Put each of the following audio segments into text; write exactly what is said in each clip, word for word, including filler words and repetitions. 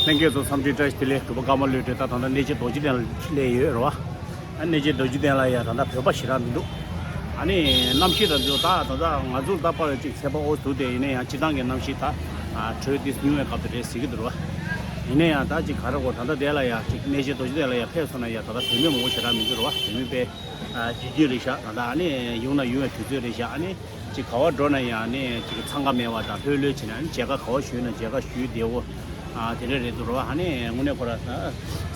ལྷན་རྒྱས་ཚོ་འཚམས་འདྲི་བཀྲ་ཤིས་བདེ་ལེགས། གྲུབ་པ་ཀརྨ་བློ་གྲོས། ད་ད་ལྟ་གནས་མཇལ་རྡོ་རྗེ་གདན་ལ་སླེབས་ཡོད་རེད་བ། ཨ་གནས་མཇལ་རྡོ་རྗེ་གདན་ལ་ཡ་ད་ལྟ་བོད་པ་ཞེ་དྲག་མི་འདུག་ཨ་ནི་གནམ་གཤིས་ད་ཚོ་ད་ད་ལྟ་ང་ཚོ་ད་པར་ཅིག་ཚད་པ་ཨོ་ཐུག་སྟེ། ཡིན་ན་ཡང་སྤྱིར་བཏང་གི་གནམ་གཤིས་ད་དྲོད་དེ་ཉུང་བའི་སྐབས་དེ་རེད་ཟེར་གྱི་འདུག་རེད་བ། ཡིན་ན་ཡང་ད་ཅིག་ག་རེ་གོ། ད་ལྟ་དེ་ལ་ཡ་ཅིག་གནས་མཇལ་རྡོ་རྗེ་གདན་ལ་ཡ་ཕེབས་སོང་ན་ཡ་ད་ལྟ་བོད་མི་མང་པོ་ཞེ་དྲག་མི་འདུག་རེད་བ། བོད་མི་དཔེ་ཨ་ཡིད་སྐྱོ་རེད་ཤག་ད་ལྟ་ཨ་ནི་ཡོང་ན་ཡོང་བའི་དུས་ཚོད་རེད་ཤག་ཨ་ནི་ཅིག་ག་བ་འགྲོ་ན་ཡང་ནི་ཅིག་འཚང་ཁ་མེད་པ་དང་ལྷོད་ལྷོད་བྱས་ནས། ཨ་ནི་མཇལ་ཁ་ག་བ་ཞུས་ན་མཇལ་ཁ་ཞུས་བདེ་བོ། ཨ་དེ་འདྲ་རེད་འདུག་རེད་བ། ཨ་ནི་དངོས་གནས་ཁོ་ར་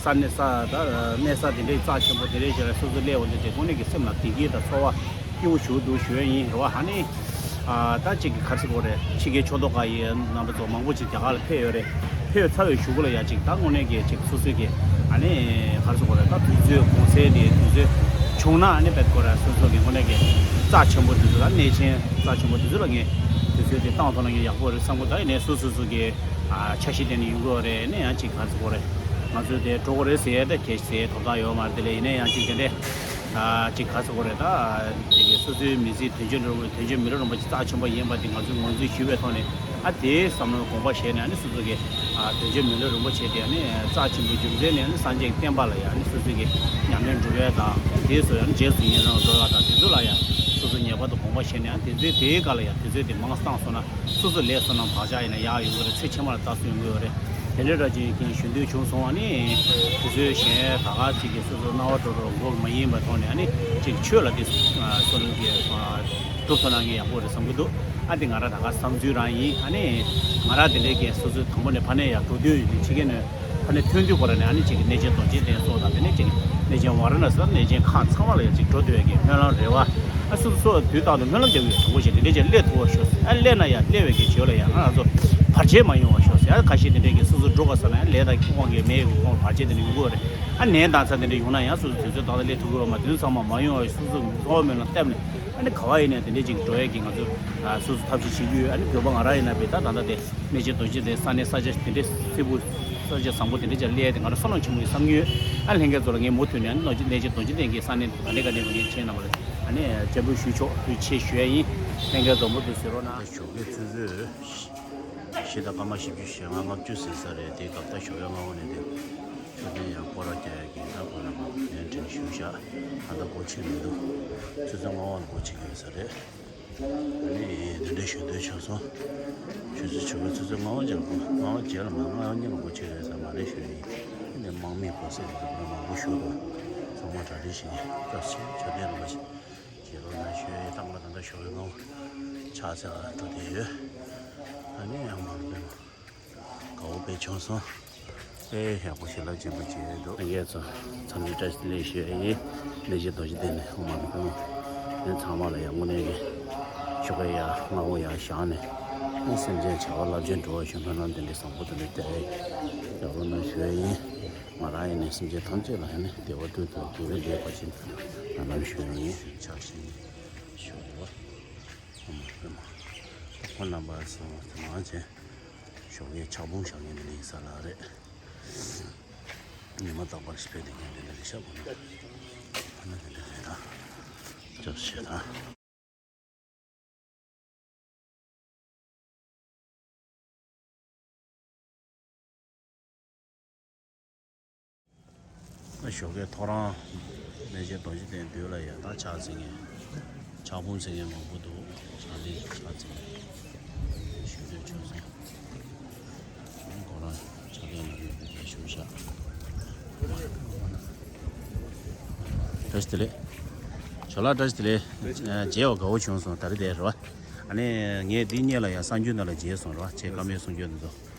ས་གནས་ས་ད་གནས་ས་དེ་འདྲའི་རྩ་ཆེན་པོ་དེ་འདྲའི་ཞིག་ལ་སོ་སོ་སླེབས་འོང་དུས་དེ་དངོས་གནས་ཀྱི་སེམས་ལ་བདེ་སྐྱིད་དང་ཚོར་བ་སྐྱིད་པོ་ཞིག་འདུག་ཞུ་ཡ་ཡིན་རེད་བ། ཨ་ནི་ཨ་ད་ཅིག་ག་རེ་ཟེར་དགོས་རེད། ཕྱི་རྒྱལ་ཕྱོགས་གཏོགས་ཁག་གི་རྣམ་པ་ཚོ་མང་པོ་ཅིག་རྒྱ་གར་ལ་ཕེབས་ཡོད་རེད། ཕེབས་ཚར་བའི་གཞུག་གུ་ལ་ཡ་ཅིག་ད་དངོས་གནས་ཀྱི་ཅིག་སོ་སོའི་གི་ཨ་ནི་ག་རེ་ཟེར་དགོས་རེད། ད་དུས་ཚོད་གུང་སེང་དེ་དུས་ཚོད་བྱུང་ན། ཨ་ནི་དཔེ་ཁོ་ར་སོ་སོ་གི་དངོས་གནས་ཀྱི་རྩ་ཆེན་པོ་དེ་ཚོ་ལ། གནས་ཆེན་རྩ་ཆེན་པོ་དེ་ཚོ་ལ་ངས་དུས་ཚོད་དེ་བཏང་ཐུབ་ན་ངས་ཡག་པོ་རེད་བསམ་གི་འདུག་ད་ཡིན་ནའི་སོ་སོ་སོ་གི་ཨ་འཆར་གཞི་དེ་ནི་ཡོང་གི་ཡོད་རེད། ཨ་ནི་ཡང་ཅིག་ག་རེ་ཟེར་དགོས་རེད། ང་ཚོས་དེ་འགྲོ་གི་རེད་ཟེར་ཡ་ད་གལ་ཟེར་ཐོབ་ཐང་ཡོད་མ་རེད། དེ་ལས་ཡིན་ན་ཡང་ཅིག་དེ་འདྲས་ཨ་ཅིག་ག་རེ་ཟེར་དགོས་རེད། ད་དེ་གི་སོ་སོའི་མི་ཚེའི་དོན་གཅོད་རིན་པོ་དོན་གཅོད་མི་ལུས་རིན་པོ་ཆེ་རྩ་ཆེན་པོ་ཡིན་པ་དེ་ང་ཚོས་ངོས་འཛིན་ཞུས་པའི་ཐོག་ནས། ཨ་དེའི་བསམ་བློ་དགོངས་པ་བཞེས་ནས། ཨ་ནི་སོ་སོ་གི་ཨ་དོན་གཅོད་མི་ལུས་རིན་པོ་ཆེ་དེ་ཨ་ནི་རྩ་ཆེན་པོའི་རྒྱུ་མཚན་ནི་ཨ་ནི་སངས་རྒྱས་ཀྱི་བསྟན་པ་ལ་ཡ་ཨ་ནི་སོ་སོ་གི་ཉམས་ལེན་སྒྲུབ་ཡས་དང་། དེའི་སོ་ཡ་ཨ་ནི་རྗེས་སུ་ཡི་རང་འགྲོ་ཡས་དང་། དེ་ཚོ་ལ་ཡ་སོ་སོ་ངེས་པར་དུ་དགོངས་པ་བཞེས་ནས། ཨ་དེ་ཚོའི་དེའི་སྐབས་ལ་ཡ་དུས་ཚོད་དེ་མང་བཏང་སོང་ན་སོ་སོ་ལས་བསོད་ནམས་བག་ཆགས་ཡིན་ན་ཡག་ཡོང་གི་རེད། ཚེ་ཕྱི་མ་ལ་ལྟ་སྲོལ་ཡོང་གི་ཡོད་རེད། དེ་འདྲའི་འདྲ་ཅིག་གི་ཞུ་འདོད་བྱུང་སོང་། ཨ་ནི་དུས་ཚོད་གཞན་ད་ག་ཅིག་གི་སོ་སོ་སྣང་བ་འགྲོ་འགྲོ་མགོ་མ་ཡིན་པའི་ཐོག་ནས། ཨ་ནི་ཅིག་ཆོས་ལ་དེ་སོ་སོ་གི་སྒྲུབ་ཐུབ་ན་ངས་ཡག་པོ་རེད་བསམ་གྱི་འདུག་ཨ་དེ་ང་རང་ད་ག་བསམ་ཚུལ་རང་ཡིན། ཨ་ནི་ང་རང་དེ་འདྲའི་གི་སོ་སོའི་དང་པོ་ནས་ཕ་ནས་ཡར་འགྲོ་དུས་ཡིན་དུས། ཕྱི་རྒྱལ་ནས་ཕ་ནས་ཐོན་དུས་ཁོ་ར་ནས་ཨ་ནི་ཅིག་གི་གནས་ཆེན་རྡོ་རྗེ་གདན་སོགས་དང་། དེ་ནས་ཅིག་གནས་ཆེན་ཝཱ་ར་ཎ་སི་དང་གནས་ཆེན་ཁག་ཚང་མ་ལ་ཡང་ཅིག་འགྲོ་ཐུབ་ཡས་ཀྱི་སྨོན་ལམ་རེ་བ། ཨ་སོ་སོ་སོ་དུས་རྟག་ཏུ་སྨོན་ལམ་རྒྱབ་ཡོད། དང་པོ་བྱས་དེ་འདྲའི་ཅིག་སླེབས་ཐུབ་པ་ཤོག་ཟེར། ཨ་སླེབས་ན་ཡང་སླེབས་པའི་གི་ཇོ་ལ་ཡང་ང་རང་ཚོ་བར་ཆད་མ་ཡོང་བ་ཤོག་ཟེར། ཨ་ཁ་ཤས་དེ་འདྲའི་གི་སོ་སོ་འགྲོ་དགོས་ས་ན་ཡང་ལས་དང་ཁོང་གི་མེ་ཡི་ཁོང་བར་ཆད་དེ་འདྲ་ཡོང་གི་ཡོད་རེད། ཨ་ནད་ན་ཚ་དེ་འདྲ་ཡོང་ན་ཡང་སོ་སོ་དུས་ཚོད་ཏག་ཏག་སླེབས་ཐུབ་ཀྱི་ཡོད་མ། དེ་ཚོ་ཚང་མ་མ་ཡོང་བ་སོ་སོ་གི་ཚོགས་སྨོན་ལམ་བཏབ་ནས། ཨ་ནི་ག་བ་ཡིན་ནའི་དེ་འདྲའི་ཅིག་འགྲོ་ཡས་ཀྱི་ང་ཚོ་ཨ་སོ་སོ་ཐབས་ཤེས་བྱེད་ཀྱི་ཡོད། ཨ་ནི་བོད་པ་ང་རང་ཡིན་ན་བི་ད་ད་ལྟ་དེ་གནས་ཆེན་རྡོ་རྗེ་གདན་ས་གནས་ས་ཆ་དེ་འདྲའི་སིལ་བུ་ས་ཆ་བཟང་པོ་དེ་འདྲའི་ཅིག་སླེབས་ཏེ་ང་རང་བསོད་ནམས་ཆེན་པོ་ཡིན་བསམ་གྱི་ཡོད། ཨ་ལྷན་རྒྱས་ཚོ་ལ་ངས་མུ་མཐུད་ནས་ཨ་ནི་གནས་ཆེན་རྡོ་རྗེ་གདན་གྱི་ས་གནས་ག་ནས་ག་ནས་བ་ངས་ཁྱེད་རྣམ་པ་ལ་ཨ་ནི་སྤྱན་འབུལ་ཞུ་ཆོག་དུས་ཆེད་ཞུ་ཡ་ཡིན། ལྷན་རྒྱས་ཚོ་མུ་མཐུད་གཟིགས་རོགས་གནང་། ད་ཞོགས་ཀའི་ཆུ་ཚོད་བཞི་དང་སྐར་མ་བཞི་བཅུ་ཞེ་ལྔ་ལྔ་བཅུ་ཟིན་ས་རེད། དེ་སྐབས་ད་ཞོགས་ཀའི་སྔ་པོ་ནས་དེ་མཆོད་རྟེན་ཡང་སྐོར་ར་རྒྱག་ཡ་གི་ད་ཁོ་རང་ལ་ལན་དྲན་ཞུས་བཞག་ད་ལྟ་སྒོ་ཕྱེ་མི་འདུག་ཆུ་ཚོད་ལྔ་པ་ལ་སྒོ་ཕྱེ་གི་ཡོད་ས་རེད། ཨ་ནི་དེ་འདྲའི་ཞུ་འདོད་བྱུང་སོང་། ཆུ་ཚོད་ཆུ་ཚོད་ཆུ་ཚོད་ལྔ་པ་ཅིག་ལ་སྒོ། ལྔ་པ་བརྒྱད་ལ་མ། ལྔ་པ་གཉིས་ལ་སྒོ་ཕྱེ་རེད་ཟེར་མ་རེད་ཞུ་ཡིན། ཨ་ནི་དམག་མི་སྒོ་སེལ་དེ་ཚོ་མང་པོ་ཞུ་འདུག་ཚང་མ་གྲ་སྒྲིག་བྱེད་ཀྱི་སྐབས་ཤིག་མཆོད་རྟེན་རིན་པོ་ཆེ་གྱེས་རོགས་གནང་ཞུ་ཡིན། ད་ང་ད་ལྟ་ཞོགས་པའི་སྔ་པོ་ཕྱག་འཚལ་ལ་འགྲོ་བསྡད་ཡོད། ཨ་ནི་ཡང་མ་རེད། དགའ་བོ་དཔེ་བྱུང་སོང་། ཨེ་ཡག་པོ་ཞེ་ལ་ཅན་པོ་བྱས་འདུག་ལྷན་རྒྱས་ཚོ་འཚམས་འདྲི་བཀྲ་ཤིས་བདེ་ལེགས་ཞུ་ཡ་ཡིན། གནས་ཆེན་རྡོ་རྗེ་གདན་ནས་ཨོཾ་མ་ཎི་པདྨེ། དེ་ཚང་མ་ལ་ཡང་དངོས་གནས་ཀྱི་ཞོགས་ཀའི་ཡར་སྔ་པོ་ཡར་བཞེངས་ནས། ཨེ་སེམས་ཅན་བྱ་བ་རླབས་ཆེན་སྒྲུབ་པར་ཤོག་སྨོན་ལམ་དེ་འདྲའི་བཟང་པོ་དེ་འདྲ་བཏབ་ཡག་རོགས་གནང་ཞུ་ཡ་ཡིན། ང་རང་ཡིན་ནའི་སེམས་ཅན་ཐམས་ཅད་ལ་ཡང་ནི་བདེ་བ་སྟོན་དང་དགེ་བའི་ལས་དགོངས་བཞིན་སྨོན་ལམ་ཞུ་ཡ་ཡིན། ཕྱག་བཞེས་ནས་ཞོགས་པ་ཨོཾ་མ་ཎི་པདྨེ། ཁོང་རྣམ་པ་ཚོ་དེ་མང་ཆེ། ཞོགས་ཀའི་ཕྱག་ཕུང་བཞག་མཁན་དེ་འདྲ་ཡིན་ས་ལ་རེད། ཉི་མ་རྟག་པར་ཕེབས་བསྡད་མཁན་དེ་འདྲ་རེད་ཤག་ཁོ་ན། ཁོ་ན་དེ་འདྲ་རེད་ད། སྐྱབས་ཞེ་དང་། ཞོགས་ཀའི་ཐོ་རངས་གནས་ཆེན་རྡོ་རྗེ་གདན་མདུན་ལ་ཡ་ད་ཕྱག་འཚལ་མཁན། ཕྱག་ཕུང་འཚལ་མཁན་མང་པོ་འདུག་ཕྱག་ལས་ཕྱག་འཚལ་མཁན་ཞུ་འདོད་བྱུང་སོང་། ཁོ་རང་ཕྱག་ལས་ལ་ཡོད་པའི་དེ་ཞུ་བཞག་བཀྲ་ཤིས་བདེ་ལེགས། ཇོ་ལགས་བཀྲ་ཤིས་བདེ་ལེགས། མཇལ་བ་དགའ་བོ་བྱུང་སོང་། ད་རེས་དེ་རེད་བ། ཨ་ནི་ངས་འདི་སྔོན་ལ་ཡང་གསར་འགྱུར་ནང་ལ་མཇལ་སོང་རེད་བ། ཁྱེད་བཀའ་མོལ་གསུང་རྒྱུ་འདི་ཚོ།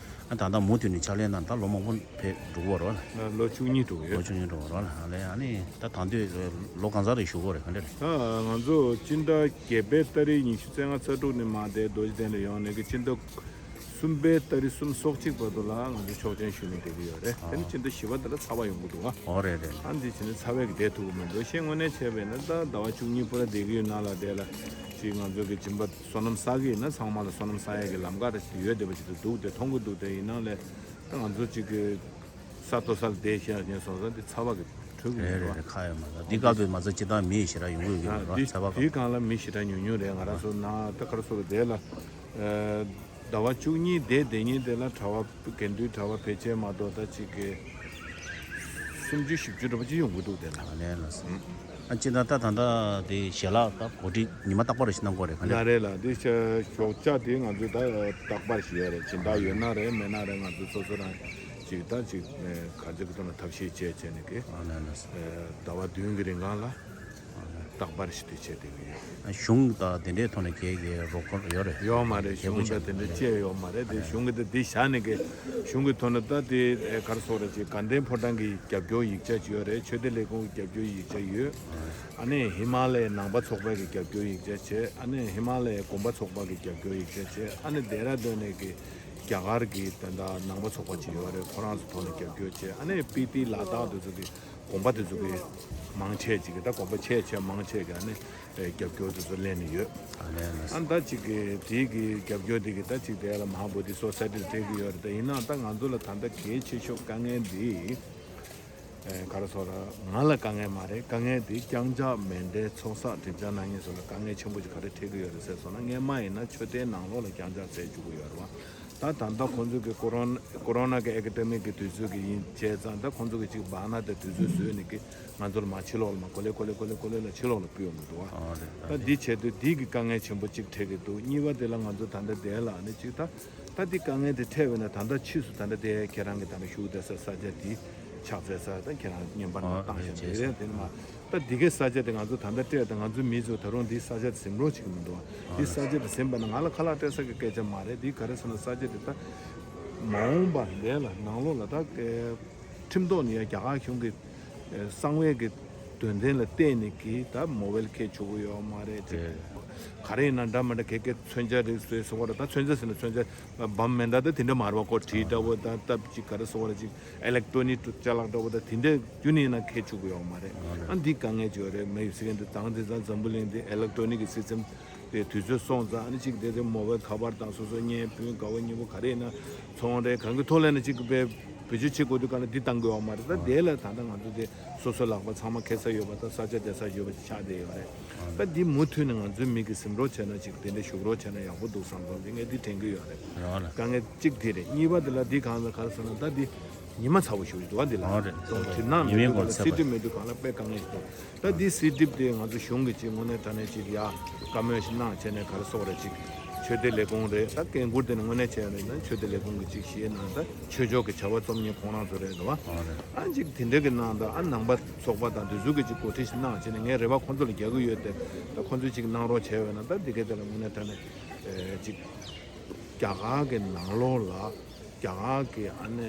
ཨ་ད་ལྟ་མུ་མཐུད་ནས་ཕྱག་ལས་གནང་། ད་ལོ་མང་པོ་ཕེབས་འགྲོ་གི་ཡོད་རེད་བ་ལ། ལོ་བཅུ་གཉིས་འགྲོ་གི་ཡོད། ལོ་བཅུ་གཉིས་འགྲོ་གི་ཡོད་རེད་བ་ལ། ཨ་ལས་ཨ་ནི་ད་ད་དུང་ལོ་གང་ཙམ་རེ་བཞུགས་དགོས་རེད། ག་འདྲ་རེད། ད་ང་ཚོ་སྤྱི་ཟླ་བརྒྱད་པའི་ཏ་རིག་ཉི་ཤུ་རྩ་ལྔ་ཚེས་དྲུག་ནས་མར་དེ་རྡོ་རྗེ་གདན་ལ་ཡོང་ནས་ཀྱི་སྤྱི་ཟླ་གསུམ་པའི་ཏ་རིག་གསུམ་སོ་གཅིག་བར་དུ་ལ་ང་ཚོ་ཆོག་མཆན་ཞུས་ནས་བསྡད་ཀྱི་ཡོད་རེད། ཨ་དེ་ནི་སྤྱི་ཟླ་བཞི་པ་དེ་ལ་ཚ་བ་ཡོང་གི་འདུག་ཨ། ཨོ་རེད་རེད། ཨ་འདི་བྱས་ནས་ཚ་བས་ཀྱི་བསྡད་ཐུབ་ཀྱི་མི་འདུག་ཤེས་དངོས་གནས་བྱས་པས་ན་ད་ཟླ་བ་བཅུ་གཉིས་པུ་ར་བསྡད་ཀྱི་ཡོད་ནང་ལ་དེ་ལ་ཅིག་ང་ཚོ་གི་སྦྱིན་པ་བསོད་ནམས་བསགས་ཀྱི་ཡིན་ན་ཚང་མ་ལ་བསོད་ནམས་བསགས་ཡས་ཀྱི་ལམ་ཁ་ར་ཅིག་ཡོད་བསྡད་པ་ཅིག་ཏུ་འདུག་དེ་མཐོང་གི་འདུག་དེ་ཡིན་ནང་ལས་ད་ང་ཚོ་ཅིག་གི་ས་མཐོ་ས་ལ་བསྡད་ཤག་ཉན་སོང་ཙང་དེ་ཚ་བ་གི་གྲོལ་གི་རེད། མི་རེད་འདུག་རེད། ཁ་ཡོད་མ་རེད། འདི་སྐབས་དུ་མ་ཚད་སྤྱིར་བཏང་མི་ཞེ་དྲག་ཡོང་གི་ཡོད་ཀྱི་མ་རེད། ཚ་བ་གི་དུས་གང་ལ་མི་ཞེ་དྲག་ཉུང་ཉུང་རེད། ང་རང་ཚོ་ནང་ད་ག་རེ་ཟེར་དགོས་རེད། དེ་ལ་ཨ་ ཟླ་བ་བཅུ་གཉིས་བསྡད་བསྡད་ཉིན་དེ་ལ་གྲྭ་པ་དགེ་འདུན་གྲྭ་པ་ཕལ་ཆེར་མ་གཏོགས་ད་ཅིག་གི་སུམ་ཅུ་བཞི་བཅུ་འདྲ་པོ་ཅིག་ཡོང་གི་འདུག་དེ་ལ། ཨ་ལས་ལགས་སོ། ཨ་ཅི་ད་ད་ད་ད་དེ་ཞལ་ལག་ད་གོ་སྒྲིག་ཉི་མ་རྟག་པར་ཞིག་གནང་དགོས་རེད་ག་ལས། ཡ་རེད་ལ་དེ་ཞོགས་ཇ་དེ་ང་ཚོས་ད་རྟག་པར་ཞིག་ཡོད་རེད། སྦྱིན་བདག་ཡོད་ན་རེད་མེད་ན་རེད། ང་ཚོ་སོ་སོ་རང་ཅིག་ད་ཅིག་ག་ཚོད་ཀྱི་ཐོག་ན་ཐབས་ཤེས་བྱས་བྱས་ནས་ཀི་ཨ་ལས་ལགས་སོ། ཟླ་བ་བདུན་གྱི་རིང་གང་ལ། རྟག་པར་ཞིག་དེ་བྱས་བསྡད་ཀྱི་ཡོད། གཞུང་དང་དེ་འདྲའི་ཐོག་ནས་ཁྱེད་ཀྱི་རོགས་སྐྱོར་ཡོད་རེད། ཡོད་མ་རེད། གཞུང་དང་དེ་འདྲ་ཅི་ཡང་ཡོད་མ་རེད། དེ་གཞུང་གི་དེ་འདི་བཞག་ནས་ཀྱི་གཞུང་གི་ཐོག་ནས་ད་དེ་ག་རེ་ཟེར་རེད། ཅིག་དགའ་ལྡན་ཕོ་བྲང་གི་རྒྱབ་སྐྱོར་ཡིག་ཆ་ཅིག་ཡོད་རེད། ཆོས་སྡེ་ལས་ཁུངས་ཀྱི་རྒྱབ་སྐྱོར་ཡིག་ཆ་ཡོད། ཨ་ནི་ཧི་མ་ལ་ཡའི་ནང་པ་ཚོགས་པ་གི་རྒྱབ་སྐྱོར་ཡིག་ཆ་བྱས། ཨ་ནི་ཧི་མ་ལ་ཡའི་དགོན་པ་ཚོགས་པ་གི་རྒྱབ་སྐྱོར་ཡིག་ཆ་བྱས། ཨ་ནི་ལྡེ་ར་ལྡུན་ནས་ཀྱི་རྒྱ་གར་གྱི་དེ་འདྲ་ནང་པ་ཚོགས་པ་ཅིག་ཡོད་རེད། ཁོ་རང་ཚོ་ཐོག་ནས་རྒྱབ་སྐྱོར་བྱས། ཨ་ནི་སྤི་ཏི་ལ་དྭགས་དེ་ཚོ་གི་དགོན་པ་དེ་ཚོ་གི་མང་ཆེ་ཅིག་གི་ད་དགོན་པ་ཆེ་ཆེ་མང་ཆེ་གི་ཨ་ནི་རྒྱབ་སྐྱོར་དེ་ཚོ་ལེན་ནས་ཡོད། ཨ་ནི་ད་ཅིག་གི་དེའི་གི་རྒྱབ་སྐྱོར་དེ་གི་ད་ཅིག་དེ་ལ་མ་ཧཱ་བོ་དྷི་སོ་སའི་ཊི་ལ་སྤྲད་གི་ཡོད་རེད། ད་ཡིན་ནའང་ད་ང་ཚོ་ལ་ད་ལྟ་གལ་ཆེ་ཤོས་དཀའ་ངལ་འདི་ག་རེ་ཟེར་ར། ང་ལ་དཀའ་ངལ་མ་རེད། དཀའ་ངལ་དེ་རྐྱང་ཕྱག་མཎྜལ་ཚོགས་བསགས་སྒྲིབ་སྦྱང་གནང་མཁན་ཚོ་ལ་དཀའ་ངལ་ཆེན་པོ་ཅིག་ག་རེ་འཕྲད་གི་ཡོད་རེད་ཟེར་སོང་ན། སྔན་མ་ཡིན་ན་མཆོད་རྟེན་ནང་ལོགས་ལ་རྐྱང་ཕྱག་འཚལ་བཅུག་གི་ཡོད་རེད་བ། ད་ད་ལྟ་ཁོང་ཚོ་གི་ཀོ་རོན་ཀོ་རོ་ན་གི་ཨེ་པི་ཌེ་མིག་གི་དུས་ཚོད་ཀྱི་ཡིན་བྱས་ཙང་། ད་ཁོང་ཚོ་གི་ཅིག་བར་ན་དེ་དུས་ཚོད་བཟོས་ནས་ཀི་ང་ཚོ་ལ་མར་ཕྱི་ལོགས་ལ་མར་ཀོ་ལེ་ཀོ་ལེ་ཀོ་ལེ་ཀོ་ལེ་ལ་ཕྱི་ལོགས་ལ་ཕུད་ཡོང་གི་འདུག་བ། ཨོ་རེད། ད་འདི་བྱས་དུས་འདི་གི་དཀའ་ངལ་ཆེན་པོ་གཅིག་འཕྲད་ཀྱི་འདུག་གཉིས་པ་དེ་ལ་ང་ཚོ་ད་ལྟ་དེ་ལ་ཨ་ནི་ཅིག་ད་ད་འདི་དཀའ་ངལ་དེ་འཕྲད་པས་ན། ད་ལྟ་ཕྱིས་སུ་ད་ལྟ་དེ་ཁྱེད་རང་གི་ད་ལྟ་བཞུགས་བསྡད་ས་ས་ཆ་དེ་ཕྱག་འཚལ་ས་ད་ཁྱེད་རང་བརྙན་པར་ནང་ཨོ་བཏང་རེད་བཞག་བྱས་འདུག་རེད། དེ་ནི་མ་ད་འདི་གའི་ས་ཆ་དེ་ང་ཚོ་ད་ལྟ་སྤྲད་དང་། ང་ཚོའི་མི་ཚོ་ད་རུང་འདི་ས་ཆ་དེ་ཟིན་རོགས་བྱེད་ཀྱི་མི་འདུག་འདི་ས་ཆ་དེ་ཟིན་པ་ན་ང་ལ་ཁ་ལག་སྤྲད་ས་གི་སྐད་ཆ་མ་རེད། འདི་ག་རེ་ཟེར་ན་ས་ཆ་དེ་ད་མ་འོངས་པ་ལས་ལ་ནང་ལོགས་ལ་ད་ཁྲིམས་ཐོག་ནས་ཡང་རྒྱ་གར་གཞུང་གི་གསང་བའི་གི་དོན་ཚན་ལ་བརྟེན་ནས་ཀྱི་ད་མོ་བེལ་འཁྱེར་ཆོག་གི་ཡོད་མ་རེད་དེ། ག་རེ་ཡིན་ན་འདྲ་མི་འདྲ་གེ་གེ་མཚོན་ཆ་རིགས་བཟོས་སོང་བ་རེད། ད་མཚོན་ཆ་ཟེར་ན་མཚོན་ཆ་བམ་མེ་མདའ་ད་དེ་འདྲ་མ་རེད་བ། ཁོ་གྲི་འདྲ་བོ་ད་སྟབས་ཅིག་ག་རེ་སོང་བ་རེད། ཅིག་ཨི་ལེག་ཊོ་ནིག་ཅ་ལག་འདྲ་བོ་ད་དེ་འདྲ་རྒྱུ་ནི་ཡིན་ན་འཁྱེར་ཆོག་གི་ཡོད་མ་རེད། ཨ་འདི་དཀའ་ངལ་ཅིག་ཡོད་རེད། མ་ཡོད་ཟེར་མཁན་དེ་དང་དེ་ཚང་འཛམ་བུ་གླིང་འདི་ཨི་ལེག་ཊོ་ནིག་གི་སི་སི་ཊེམ་དེ་དུས་ཚོད་སོང་ཙང་། ཨ་ནི་གཅིག་དེ་དེ་མོ་བའི་ཁ་པར་དང་སོ་སོ་བརྙན་སྤུན་དགའ་བོ་ཉེ་བོ་ག་རེ་ཡིན་ན་ཚོང་རེད་གང་གི་ཐོག་ལས་ན་གཅིག་བེད་བེད་སྤྱོད་བྱེད་དགོས་དུས་གང་ལ་འདི་བཏང་དགོས་བ་མ་རེད། ད་དེ་ལ་ད་ལྟ་ང་ཚོ་དེ་སོ་སོ་ལག་པ་ཚང་མ་ཁེ་ས་ཡོད་པ་དང་ས་ཆ་བསྡད་ས་ཡོད་པ་ཅིག་ཆགས་བསྡད་ཡོད་རེད། ད་འདི་མུ་མཐུད་ནས་ང་ཚོའི་མི་གི་ཟིན་རོགས་བྱས་ན་ཅིག་དེ་འདྲ་བཞུགས་རོགས་བྱས་ན་ཡག་པོ་འདུག་བསམ་སོང་། དེ་ངས་འདི་དྲན་གི་ཡོད་རེད། རང་ལ། དཀའ་ངལ་གཅིག་དེ་རེད། གཉིས་པ་དེ་ལ་འདི་གང་ལ་ག་རེ་ཟེར་ན་ད་འདི་ཉི་མ་ཚ་བོ་ཞིག་རེད་འདུག་བ། འདི་ལ་རང་རེད། དྲི་ནག་མི་མེད་འདུག་ག་ལ་སི་ཊི་མེད་འདུག་གང་ལ་དཔེ་དཀའ་ངལ་ཞིག་འདུག་ད་འདི་སི་ཊི་དེ་ང་ཚོ་གཞུང་གི་ཅིག་དངོས་གནས་དྲང་གནས་ཅིག་ཡ་བཀའ་མོལ་ཞིག་གནང་བྱས་ནས་ག་རེ་ཟེར་རེད། ཅིག་ཆོས་སྡེ་ལས་ཁུངས་རེད། ད་འགན་འཁུར་དེ་ནི་དངོས་གནས་བྱས་ཡོད་ན་ཆོས་སྡེ་ལས་ཁུངས་ཀྱི་ཅིག་ཞིག་ནང་ད་ཆོས་ཕྱོགས་ཀྱི་བྱ་བ་རྩོམ་མཁན་ཁོང་རང་ཚོ་རེད་འདུག་བ། ཨ་ཅིག་དེ་འདྲ་གི་ནང་ད་ཨ་ནང་པ་ཚོགས་པ་དང་དེ་ཚོ་གི་ཅིག་གོ་སྒྲིག་ཞིག་གནང་བྱས་ནས་ངས་རེ་བ་ཁོང་ཚོ་ལ་རྒྱག་གི་ཡོད་དེ། ད་ཁོང་ཚོས་ཅིག་གནང་རོགས་བྱས་ཡོད་ན་ད་འདི་གའི་དེ་ལ་དངོས་གནས་དྲང་གནས་ཅིག་རྒྱ་གར་གྱི་ནང་ལོགས་ལ་རྒྱ་གར་གྱི་ཨ་ནི་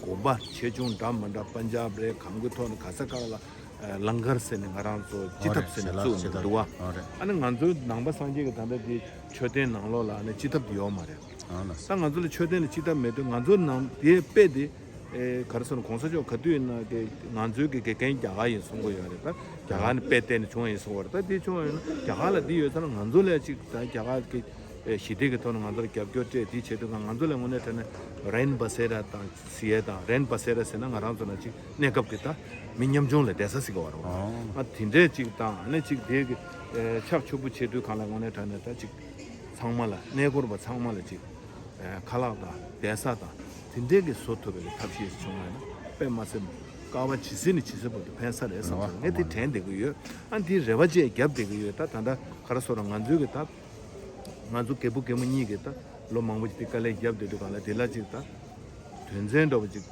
དགོན་པ་ཆེ་ཆུང་འདྲ་མི་འདྲ་པན་ཇབ་རེད་གང་གི་ཐོག་ནས་ག་ས་ག་ལ་ཨ་ལང་ཀར་ཟེར་ནས་ང་རང་ཚོ་སྤྱི་ཐབ་ཨོ་རེད། ཟེར་ནས་ཞལ་ལག་བཙུགས་ནས་འདུག་བ། ཨོ་རེད། ཨ་ནི་ང་ཚོའི་ནང་པ་སངས་རྒྱས་ཀྱི་ད་ལྟ་དེ་མཆོད་རྟེན་ནང་ལོགས་ལ་ཨ་ནི་སྤྱི་ཐབ་དེ་ཡོད་མ་རེད། ཨ་ལགས་སོ། ད་ང་ཚོ་ལ་མཆོད་རྟེན་ལ་སྤྱི་ཐབ་མེད་དུས་ང་ཚོ་ནང་དེ་དཔེ་དེ་ཨེ་ག་རེ་ཟེར་ན་གོང་ས་མཆོག་ག་དུས་ཡིན་ན་དེ་ང་ཚོའི་གི་དགེ་རྒན་རྒྱ་གར་ཡིན་གསུང་གི་ཡོད་རེད། ད་རྒྱ་གར་ནས་དཔེ་བལྟས་ནས་བྱུང་བ་ཡིན་གསུང་བ་རེད། ད་དེ་བྱུང་བ་ཡིན་ན་རྒྱ་གར་ལ་དེ་ཡོད་ཙང་ང་ཚོ་ལ་ཅིག་ད་རྒྱ་གར་གི་ཞི་བདེ་གི་ཐོག་ནས་ང་ཚོ་ལ་རྒྱབ་སྐྱོར་སྤྲད་དེ་བྱེད་དུས་ང་ཚོ་ལ་དངོས་གནས་དྲང་གནས་རེན་བ་སེ་ར་དང་ཟེར་ཡས་དང་། རེན་བ་སེ་ར་ཟེར་ན་ང་རང་ཚོ་ན་ཅིག་གནས་སྐབས་ཀྱི་ད་མི་ཉམ་ཆུང་ལ་བསྡད་ས་ཟེར་གི་བ་རེད། ཨ་དེ་འདྲས་ཅིག་དང་ཨ་ནི་ཅིག་དེ་གི་ཕྱག་ཕྱུག་པོ་བྱེད་དུས་གང་ལ་དངོས་གནས་དྲང་གནས་ད་ཅིག་ཚང་མ་ལ་གནས་སྐོར་བ་ཚང་མ་ལ་ཅིག་ཁ་ལག་དང་བསྡད་ས་དང་དེ་འདྲས་ཀྱི་བཟོ་ཐུབ་པའི་ཐབས་ཤེས་བྱུང་བ་ན་དཔེ་མ་སྲིད་དཀའ་བ་ཇི་སྲིད་ནས་ཇི་སྲིད་བར་དུ་ཕན་ས་རེད་བསམ་སོང་། ངས་དེ་དྲན་བསྡད་ཀྱི་ཡོད། ཨ་འདི་རེ་བ་བཅས་རྒྱབ་བསྡད་ཀྱི་ཡོད། ད་ད་ལྟ་ག་རེ་ཟེར་ར་ང་ཚོའི་གི་ད་ང་ཚོ་རྒད་པོ་རྒན་མོ་གཉིས་ཀྱིས་ད་ལོ་མང་པོ་ཅིག་དེ་དཀའ་ལས་རྒྱབ་བསྡད་དུས་གང་ལ་དེ་ལ་ཅིག་ད་དོན་ཚན་འདྲ་བོ་ཅིག་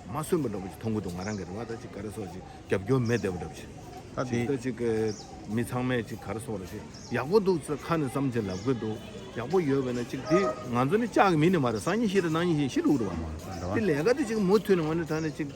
མ་སོན་པ་འདྲ་བོ་ཅིག་མཐོང་གི་འདུག་ང་རང་གི་རེ་བ་ད་ཅིག་ག་རེ་ཟེར་ཅིག་རྒྱབ་སྐྱོར་མེད་བསྡད་པ་འདྲ་བོ་ཅིག་ད་ཅིག་གི་མི་ཚང་མས་ཅིག་ག་རེ་ཟེར་ར་ཅིག་ཡག་པོ་འདུག་ཟེར་ཁ་ནས་བསམ་བྱས་ལབ་གི་འདུག་ཡག་པོ་ཡོད་པས་ན་ཅིག་དེ་ང་ཚོ་ནི་ལྕགས་ཀྱི་མི་ནི་མ་རེད། སང་ཉིན་ཤི་རེད་གནངས་ཉིན་ཤི་ཤི་འགྲོ་གི་རེད་བ། དེ་ལས་ཀ་དེ་ཅིག་མུ་མཐུད་ནས་ངོ་ནས་ད་ནས་ཅིག་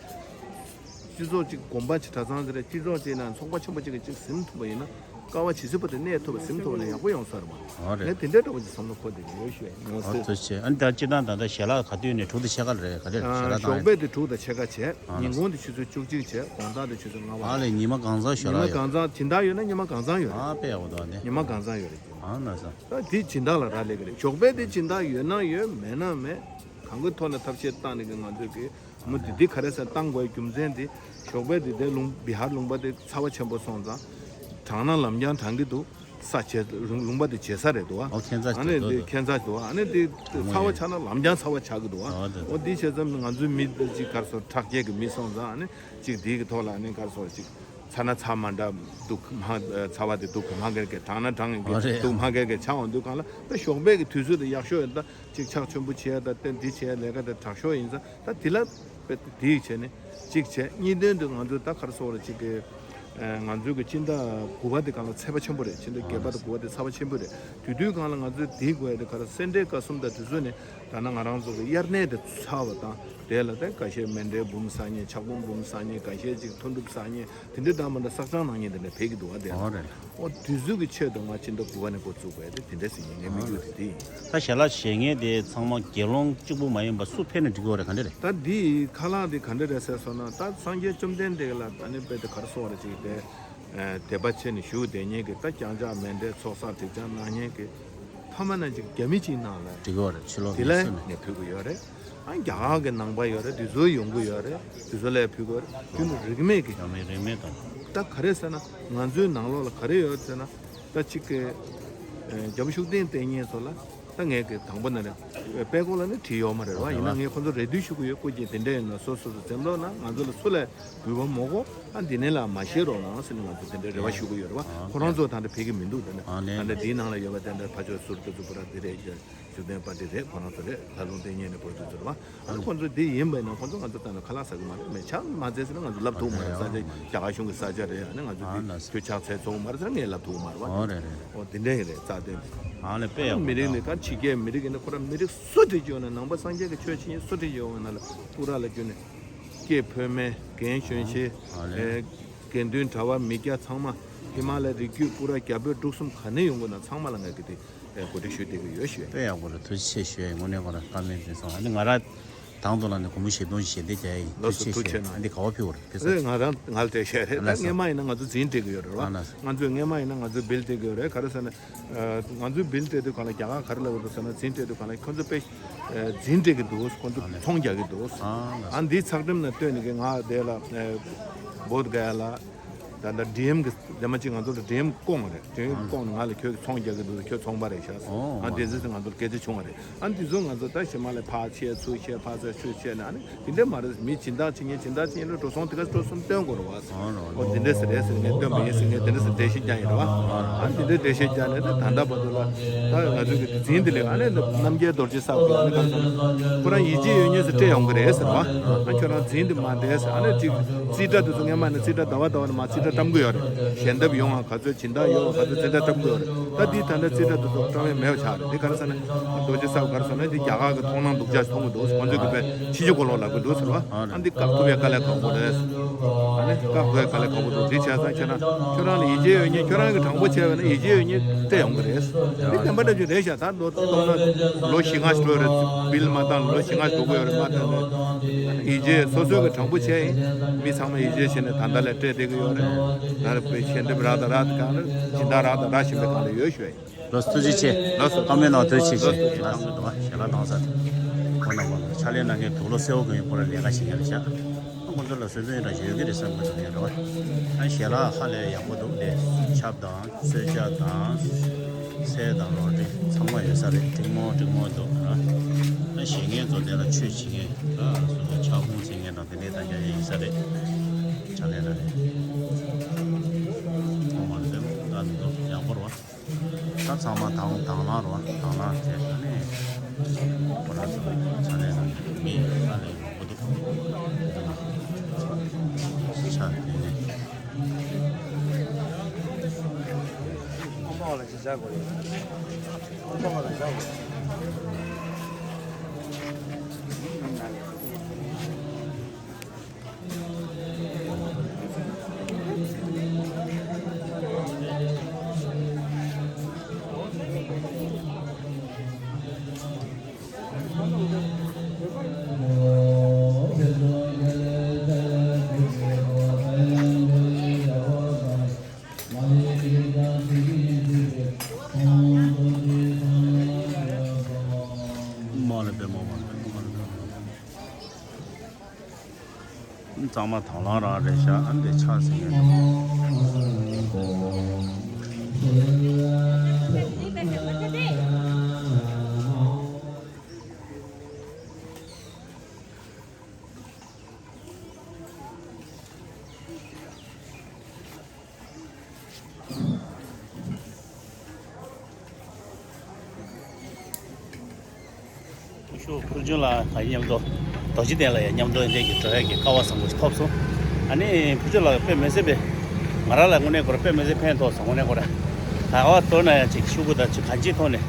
སྤྱི་ཚོགས་ཅིག་དགོན་པ་ཅིག་གྲྭ་ཚང་ཟེར་རེད། སྤྱི་ཚོགས་ཅིག་ན་ཚོགས་པ་ཆེན་པོ་ཅིག་གིས་ཅིག་ཟིན་ཐུབ་པ་ཡིན་ན། དཀའ་བ་ཇི་སྲིད་བར་དུ་གནས་ཐུབ་པ་ཟིན་ཐུབ་པ་ན་ཡག་པོ་ཡོང་ས་རེད་བ། ཨོ་རེད། ངས་དེ་འདྲའི་འདྲ་བོ་ཅིག་བསམ་བློ་འཁོར་བསྡད་ཀྱི་ཡོད་ཞུ་ཡ་ཡིན། ངོ་ཨོ་སེ་ཐུགས་རྗེ་ཆེ། ཨ་ནི་ད་སྤྱིར་བཏང་ད་ལྟ་ཞལ་ལག་ག་དུས་ནས་དྲུག་དང་ཕྱེད་ཀ་རེད་ག་དེར་ཞལ་ལག་བཏང་ཞོགས་ཡ། པའི་དེ་དྲུག་དང་ཕྱེད་ཀ་བྱས། ཨ་ཉིན་གུང་དེ་ཆུ་ཚོད་བཅུ་གཅིག་བྱས། དགོང་དག་དེ་ཆུ་ཚོད་ལྔ་པ། ཨ་ལས་ཉི་མ་གང་ཚང་ཞལ་ཉི་མ་ལག་ཡོད། གང་ཚང་སྦྱིན་བདག་ཡོད་ན་ཉི་མ་གང་ཚང་ཡོད་རེད། ཨ་དཔེ་ཡག་པོ་འདུག་ཨ་ནི། ཉི་མ་གང་ཚང་ཡོད་རེད། ཨ་ན་ས། ད་དེ་སྦྱིན་བདག་ལ་རག་ལས་ཀྱི་རེད། ཞོགས་པའི་དེ་སྦྱིན་བདག་ཡོད་ན་ཡོད་མེད་ན་མེད། གང་གི་ཐོག་ནས་ཐབས་ཤེས་བཏང་ནས་ཀྱི་ང་ཚོས་ཀྱི་མུ་མཐུད་འདི་ག་རེ་ཟེར་བཏང་དགོས་རྒྱུ་མཚན་དེ་ཞོགས་པའི་དེ་དེ་ལུང་བི་ཧར་ལུང་པ་དེ་ཚ་བ་ཆེན་པོ་སོང་ཙང་དྲང་ན་ལམ་རྐྱང་དྲང་གི་འདུག་ས་བྱེ་ལུང་ལུང་པ་དེ་བྱེ་ས་རེད་འདུག་བ། ཨོ་ཁྱད་མཚར་ཨ་ནི་ཞིག་འདུག་འདི་འདུག་ཁྱད་མཚར་ཞིག་འདུག་བ། ཨ་ནི་འདི་ཚ་བ་ཆགས་ན་ལམ་རྐྱང་ཚ་བ་ཆགས་ཀྱི་འདུག་བ། ཨོ་འདི་འདི་བྱས་ཙང་ང་ཚོའི་མི་འདི་ཅིག་གར་སོང་དྲག་སྐྱེད་ཀྱི་མི་སོང་ཙང་ཨ་ནི་ཅིག་འདི་གི་ཐོག་ལ་ཨ་ནི་གར་སོང་ཅིག་ཚ་ན་ཚ་མ་འདྲ་འདུག་མ་ཚ་བ་དེ་འདུག་མ་གེར་གེར། གྲང་ན་གྲང་གེར་གེར། ཨོ་རེད། འདུག་མ་གེར་གེར་ཆགས་འོང་དུས་གང་ལ་ད་ཞོགས་པའི་གི་དུས་ཚོད་དེ་ཡག་ཤོས་ཡོད། ད་ཅིག་ཕྱག་མཆོད་པ་བྱས་ད་ཏན་འདི་བྱས་ལས་ཀ་དེ་དྲག་ཤོས་ཡིན་ཙང་ད་དེ་ལ་དཔེ་དེ་བྱས་ནས་གཅིག་བྱས། གཉིས་དོན་དུ་ང་ཚོ་ད་གར་སོང་ར་ཅིག་གི་ང་ཚོའི་གི་སྤྱི་ཟླ་དགུ་པ་དེ་གང་ལ་ཚད་པ་ཆེན་པོ་རེད། སྤྱི་ཟླ་བརྒྱད་པ་དང་དགུ་པ་དེ་ཚད་པ་ཆེན་པོ་རེད། དེ་དུས་གང་ལ་ང་ཚོས་དེའི་དགོས་ཡ་དེ་ག་རེ་སེ་འབྲས་དགའ་གསུམ་དང་དེ་ཚོ་ནས་ད་ནང་ང་རང་ཚོ་གི་དབྱར་གནས་དེ་ཚར་བ་དང་དེ་ལ་ད་འགའ་ཤས་མཎྜལ་འབུམ་བསགས་མཁན། ཕྱག་འབུམ་འབུམ་བསགས་མཁན། འགའ་ཤས་ཅིག་མཐོང་གྲུབ་བསགས་མཁན། དེ་འདྲའི་ད་མ་འདྲ་བསགས་གྲངས་གནང་མཁན་དེ་འདྲ་ཕེབས་ཀྱི་འདུག་བ། དེ་ཨོ་རེད། ཨོ་དུས་ཚོད་ཀྱི་ཆེད་དུ་ང་སྤྱི་ཟླ་དགུ་པ་ནས་འགོ་བཙུགས་པ་དེ་དེ་འདྲ་ཟེར་ཡིན། ངའི་དམིགས་ཡུལ་དེ་དེ་ཡིན། ད་ཞལ་ལག་བཞེས་མཁན་དེ་ཚང་མ་དགེ་སློང་གཅིག་པུ་མ་ཡིན་པ་སུ་ཕེབས་ན་འགྲིག་གི་རེད། ག་འདྲ་རེད། ད་འདི་ཁ་ལག་འདི་ག་འདྲ་རེད་ཟེར་སོང་ན། ད་སངས་རྒྱས་བཅོམ་ལྡན་འདས་ལ་ད་ནི་དཔེ་དེ་ག་རེ་གསུངས་པ་རེད། ཅིག་དེ་དད་པ་ཆེ་ནས་བཞུགས་བསྡད་མཁན་གྱི་ད་རྐྱང་ཕྱག་མཎྜལ་ཚོགས་བསགས་སྒྲིབ་སྦྱང་གནང་མཁན་གྱི་ཕ་མ་ན་ཅིག་རྒྱ་མི་གཅིག་ནང་ལ་འགྲིག་གི་རེད། ཕྱི་ལོགས་དེ་ལས་མི་སུ་ནས་ངས་ཕུལ་གི་ཡོད་རེད། ཨ་རྒྱ་གར་གྱི་ནང་པ་ཡོད་རེད། དེ་ཚོ་ཡོང་གི་ཡོད་རེད། དེ་ཚོ་ལ་ཕུལ་གི་ཡོད་རེད། རྒྱུ་ནི་རིན་མེད་ཀྱི། རྒྱ་མི་རིན་མེད་དང་། ད་ག་རེ་ཟེར་ན་ང་ཚོའི་ནང་ལོགས་ལ་ག་རེ་ཡོད་ཟེར་ན། ད་གཅིག་གི་རྒྱལ་པོ་ཤུགས་ལྡན་བསྟེན་མཁན་ཚོ་ལ་ད་ངས་གི་དང་པོ་ན་རེ་དཔལ་སྐོར་ལ་ནི་བྲིས་ཡོད་མ་རེད་བ། ཡིན་ན་ངས་ཁོ་ཚོ་རེ་འདུན་ཞུ་གི་ཡོད། སྐུ་མཁྱེན་དེ་འདྲ་ཡིན་ན་སོ་སོ་སོ་འཛེམ་ལོག་ན་ང་ཚོ་ལ་སུ་ལ་གུས་པ་མོ་གོ་ཨ་འདི་ནས་ལ་མ་བཤད་རོགས་གནང་ཟེར་ནས་ང་ཚོ་དེ་འདྲའི་རེ་བ་ཞུ་གི་ཡོད་རེད་བ། ཨ་ཁོ་རང་ཚོ་ད་འདྲ་ཕེབས་ཀྱི་མི་འདུག་ད་ནི་ཨ་ནི་ད་འདྲ་འདིའི་ནང་ལ་ཡོད་པ་དེ་འདྲ་ཕ་ཆོས་ཟུར་དུ་ཚུད་པ་ར་འདི་རེད། ཤུགས་ལྡན་པ་འདི་རེད། ཁོ་རང་ཚོ་རེད། ལྷ་ལུང་བསྟེན་མཁན་ནས་བོད་དུ་ཚུད་པ། ཨ་ནི་ཁོ་ཚོ་འདི་ཡིན་པ་ཡིན་ན་ཁོ་ཚོ་ང་ཚོ་ལྟ་ན་ཁ་ལག་ཟ་གི་མ་རེད། མེད་ཆ་མ་མཛད་ཟེར་ན་ང་ཚོ་ལབ་ཐུབ་མ་རེད། ས་ཆ་རྒྱ་གར་གཞུང་གི་ས་ཆ་རེད། ཨ་ནི་ང་ཚོ་འདི་ཁྱོད་ཕྱག་འཚལ་ཚོགས་མ་རེད་ཟེར་ན་ངས་ལབ་ཐུབ་མ་རེད་བ། ཨོ་རེད་རེད། ཨོ་དེ་འདྲ་ཡིན་རེད། རྩ་དོན་དེ། ཨ་ནི་དཔེ་ཡག་པོ་མི་རིགས་ནི་ད་ཕྱི་རྒྱལ་མི་རིགས་ཡིན་ན་ཁོ་རང་མི་རིགས་སུ་བྲིས་ཀྱི་ཡོད་ན་ནང་པ་སངས་རྒྱས་ཀྱི་ཆོས་བྱེད་མཁན་སུ་བྲིས་ཀྱི་ཡོད་ན་ལ་སྤུ་ར་ལ་བརྒྱུད་ནས་སྐྱེས་བོད་སྨད་རྒན་གཞོན་ཆེ་ཨ་ནི་དགེ་འདུན་གྲྭ་བ་མི་སྐྱ་ཚང་མ་ཧི་མ་ལ་རི་རྒྱུད་སྤུ་ར་རྒྱ་བོད་འབྲུག་གསུམ་ག་ནས་ཡོང་དགོས་ན་ཚང་མ་ལ་ངས་གི་དེ་གོ་སྒྲིག་ཞུས་བསྡད་ཀྱི་ཡོད་ཞུ། དཔེ་ཡག་པོ་རེད། ཐུགས་རྗེ་ཆེ་ཞུ། དངོས་གནས་ཁོ་རང་བཀའ་མོལ་འདི་སོང་། ཨ་ནི་ང་རང་དང་དུ་ལ་ནི་སྒོར་མོ་བཞི་སྟོང་ཞིག་ཞལ་འདེབས་རྒྱག་ཡིན། ལགས་སོ། ཐུགས་རྗེ་ཆེ། ཐུགས་རྗེ་ཆེ་གནང་། ཨ་འདི་ག་བ་ཕུལ་བ་རེད། ཕེབས་ས། ཨེ་ང་རང་ང་ལ་སྤྲད་བཞག་རེད། ད་ལགས་སོ། སྔས་མ་ཡིན་ན་ང་ཚོ་འཛིན་སྤྲད་ཀྱི་ཡོད་རེད་བ། ཨ་ལགས་སོ། ང་ཚོས་སྔས་མ་ཡིན་ན་ང་ཚོ་བིལ་སྤྲད་ཀྱི་ཡོད་རེད། ག་རེ་ཟེར་ན། ང་ཚོས་བིལ་སྤྲད་དུས་གང་ལ་རྒྱ་གར་ག་རེ་ལབ་ཀྱི་འདུག་ཟེར་ན། འཛིན་སྤྲད་དུས་གང་ལ་ཁོ་ཚོ་དཔེ་འཛིན་སྤྲད་ཀྱི་འདུག་ཁོ་ཚོ་ཚོང་རྒྱག་གི་འདུག་ཨ་འདིའི་ཚགས་དྲུབ་ནང་བཏོན་ནས་ང་དེ་ལ་བོད་ག་ལ་ད་ལྟ་ཌི་ཨེམ་གི་ལས་མ་གཅིག་ང་ཚོ་ལ་ཌི་ཨེམ་བསྐོང་བ་རེད། ཌི་ཨེམ་བསྐོང་ནས་ང་ལ་ཁྱོད་ཚོང་རྒྱག་གི་འདུག་ཁྱོད་ཚོང་པ་རེད་ཤག་ཨ་འདི་ཚོ་ང་ཚོ་ལ་སྐད་ཆ་བྱུང་བ་རེད། ཨ་འདི་ཚོ་ང་ཚོ་ད་ཞི་མ་ལ་ཕར་ཆས་ཚུར་ཆས་ཕར་ཚུར་ཆས་ནས་ཨ་ནི། དེ་འདྲ་མ་རེད། མི་སྦྱིན་བདག་བྱེད་མཁན་སྦྱིན་བདག་བྱེད་མཁན་ལ་འགྲོ་སོང་དེ་ག་འགྲོ་སོང་སྟོན་དགོས་རེད་བ། ཨོ་དེ་འདྲ་ཟེར་རེད་ཟེར་ངས་སྟོན་པ་ཡིན་ཟེར་ངས་དེ་འདྲ་ཟེར་འགྲེལ་བཤད་རྒྱག་ཡིན་རེད་བ། ཨ་དེ་འདྲ་འགྲེལ་བཤད་རྒྱག་ནས་ད་ད་ལྟ་བར་དུ་ལ་ད་ང་ཚོའི་གི་འཛིན་དེ་ལས་ཨ་ནི་རྣམ་རྒྱལ་རྡོ་རྗེ་གསར་པ་ཨ་ནི་ག་ཚོད་ཁོ་རང་ཡིད་ཆེས་ཡོད་མཁན་ཟེར་སྤྲད་ཡོང་གི་རེད་ཟེར་བ། ཨ་ཁྱོད་རང་འཛིན་དེ་མ་བསྡད་ཟེར། ཨ་ནི་ཅིག་རྩིས་ཁྲ་དེ་ཚོ་སྔས་མ་ནས་རྩིས་ཁྲ་ཟླ་བ་ཟླ་བ་ནས་མ་རྩིས་ཁྲ་བཀྲམ་གི་ཡོད་རེད། ཞལ་འདེབས་ཡོང་ང་ག་ཚོད་སྦྱིན་བདག་ཡོད་པ་ག་ཚོད་རྩིས་ཁྲ་བཀྲམ་གི་ཡོད་རེད། ད་འདི་ད་ལྟ་རྩིས་ཁྲ་དེ་ཚོ་བཀྲམ་ཡས་མེད་པ་ཆགས་རེད། འདི་ག་རེ་ཟེར་ན་རྡོ་རྗེ་གསར་པ་ག་རེ་ཟེར་ན་འདི་རྒྱ་གར་གྱི་མཐོང་སྣང་སྡུག་ཅག་མཐོང་གི་འདུག་ཁོང་ཚོས་གི་དཔེ་ཕྱི་རྒྱལ་གོ་ལོག་ལབ་གི་འདུག་ཟེར་བ། ཨ་འདི་བཀག་ཐུབ་ཡས་དཀའ་ལས་ཁག་པོ་རེད། ཨ་ནི་བཀག་དགོས་དཀའ་ལས་ཁག་པོ་འདུག་འདི་བྱས་ཙང་ཁྱེད་རང་ཁྱོད་རང་ལ་ཡིད་ཆེས་ཡོད་མཁན་ཁྱོད་རང་གི་དྲང་པོ་བྱས་པ་ན་ཡིད་ཆེས་ཡོད་མཁན་སྤྲད་ཡོང་གི་རེད། འདི་བདེན་པ་འདྲ་ཅིག་རེད་ཤག་ད་ལོ་གཏོང་ན་ལོ་བཞི་ལྔ་ཞིག་འགྲོ་རེད། བིལ་མ་བཏང་ལོ་བཞི་ལྔ་ཞིག་འགྲོ་གི་ཡོད་རེད། མ་བཏང་ན་ཡིད་ཆེས་སོ་སོའི་གི་དྲང་པོ་བྱས་ཡིན། མི་ཚང་མ་ཡིད་ཆེས་བྱས་ནས་ད་ལྟ་ལས་སྤྲད་བསྡད་གི་ཡོད་རེད། ད་རེ་དཔེ་ཞལ་འདེབས་རག་དང་རག་གང་རེད། སྦྱིན་བདག་རག་དང་རག་བཞིན་པའི་སྒང་ལ་ཡོད་ཞུ་ཡ་ཡིན། ལགས་སོ། ཐུགས་རྗེ་ཆེ། ལགས་སོ། བཀའ་མོལ་གནང་བ་ཐུགས་རྗེ་ཆེ། ལགས་སོ། ལགས་སོ། ཞལ་ལག་གནང་ས་དེ་ཁོ་ན་ཁོ་ན་ཕྱག་ལས་གནང་མཁན་དུག་ལོག་སེར་པོ་གི་ཡིན། ཁོ་རང་ལས་ཀ་བྱེད་མཁན་རེད་ཤག་ཁོང་ཚོ་ལ་སོ་སོའི་རང་ཡོད་ཀྱི་རེད་བསམ་གྱི་འདུག་ཡིན་རེད་བ། ཨ་ཞལ་ལག་ཧ་ལས་ཡག་པོ་འདུག་དེ་ཆབ་དང་གསོལ་ཇ་དང་ཚལ་དང་རོ་ཏི་ཚང་མ་ཡོད་ས་རེད། ཀྲིག་མོ་ཀྲིག་མོ་འདུག་ར། ཨ་བཞེངས་མཁན་ཚོ་དེ་ལ་ཆོས་བྱེད་མཁན་ར་སོ་སོ་ཕྱག་ཕུང་བྱེད་མཁན་དང་དེ་འདྲའི་ད་རྒྱ་ཡིན་ས་རེད། ཕྱག་ལས་ལ་རེད། ཁོང་མ་རེད། དེ་ལ་ད་འདུག་ཡག་པོ་རེད་བ། ད་ཚང་མ་དང་དང་བླངས་རོགས་དང་བླངས་བྱས་ནས་ཁོ་རང་ཚོ་ཕྱག་ལས་གནང་མཁན་མི་ཧ་ལས་མང་པོ་འདུག་ཕྱག་དེ་ནས། མ་ལ་པད་མ་མ་ལ་པད་མ་མ་ལ་པད་མ། གཙང་མ་དང་བླངས་རང་རེད་ཤག་ཨ་འདི་ཆགས་ཟིན་ཡོད་འདུག་ཕུར་ཆུང་ལགས་དང་མཉམ་དུ་རྡོ་རྗེ་གདན་ལ་ཡང་མཉམ་དུ་འདས་ཀྱི་འགྲོ་ཡག་གི་སྐལ་བ་བཟང་པོ་ཞིག་ཐོབ་སོང་། ཨ་ནི་ཕུར་ཆུང་ལགས་དཔེ་མི་སྲིད་པའི་ང་རང་ལ་དངོས་གནས་ཁོ་རང་དཔེ་མི་སྲིད་ཕན་ཐོགས་སོང་། དངོས་གནས་ཁོ་རང་ག་བ་གཏོར་ན་ཡང་ཅིག་ཤོག་གུ་དང་ཅིག་གང་ཅིའི་ཐོག་ནས་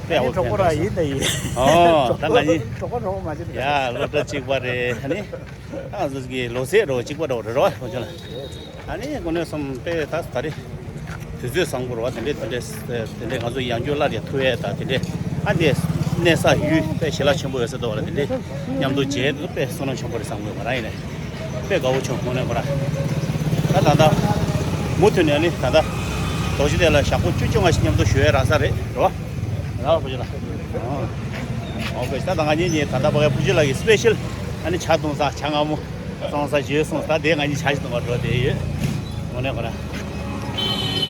དཔེ་ཡག་པོ་གྲོགས་པོ་ཕན་ཐོགས་རང་ཡིན་སོང་། ད་ཡིན། ཨོ་ད་ང་གཉིས་གྲོགས་པོ་གྲོགས་པོ་མ་བྱེད་ཡ་སློབ་གྲྭ་གཅིག་པ་རེད། ཨ་ནི་ད་ང་ཚོ་གི་ལོ་ཚད་རོ་གཅིག་པ་རོ་རེད་རོ་ཕུར་ཆུང་ལགས། ཨ་ནི་དངོས་གནས་སོང་དཔེ་ད་ད་རེས་དུས་ཚོད་བཟང་པོ་རེད་བ། དེ་འདྲས་དེ་འདྲས་དེ་འདྲས་ང་ཚོ་ཡང་བསྐྱར་སླར་ཡང་ཐུག་ཡས་དང་དེ་འདྲས་ཨ་འདྲས་གནས་ས་ཡུལ་དཔེ་ཞལ་ལག་ཆེན་པོ་ཡོད་ས་འདུག་བ་ལ། དེ་འདྲས་མཉམ་དུ་མཇལ་དུས་དཔེ་བསོད་ནམས་ཆེན་པོ་རེད་བསམ་གྱི་ཡོད། ང་རང་ཡིན་ནའི་དཔེ་དགའ་བོ་བྱུང་། དངོས་གནས་ཁོ་རང་ད་ད་ལྟ་མུ་མཐུད་ནས་ཨ་ནི་ད་ལྟ་རྡོ་རྗེ་གདན་ལ་ཞག་པོ་བཅུ་བཅོ་ལྔ་ཞིག་མཉམ་དུ་བཞུགས་ཡས་རག་ས་རེད་རེད་བ། རེད་བ་ཕུར་ཆུང་ལགས། ཨོ་ཨོ་ད་ད་ང་གཉིས་གཉིས་ད་ལྟ་ཕ་གི་ཕུར་ཆུང་ལགས་ཀྱི་སི་པེ་ཤལ་ཨ་ནི་ཇ་བཏུང་ས་ཇ་མངར་མོ་བཏུང་ས་བརྗེད་སོང་། ད་དེ་ང་གཉིས་ཇ་ཞིག་བཏུང་བར་འགྲོ་བསྡད་ཡོད། དངོས་གནས་ཁོ་རང་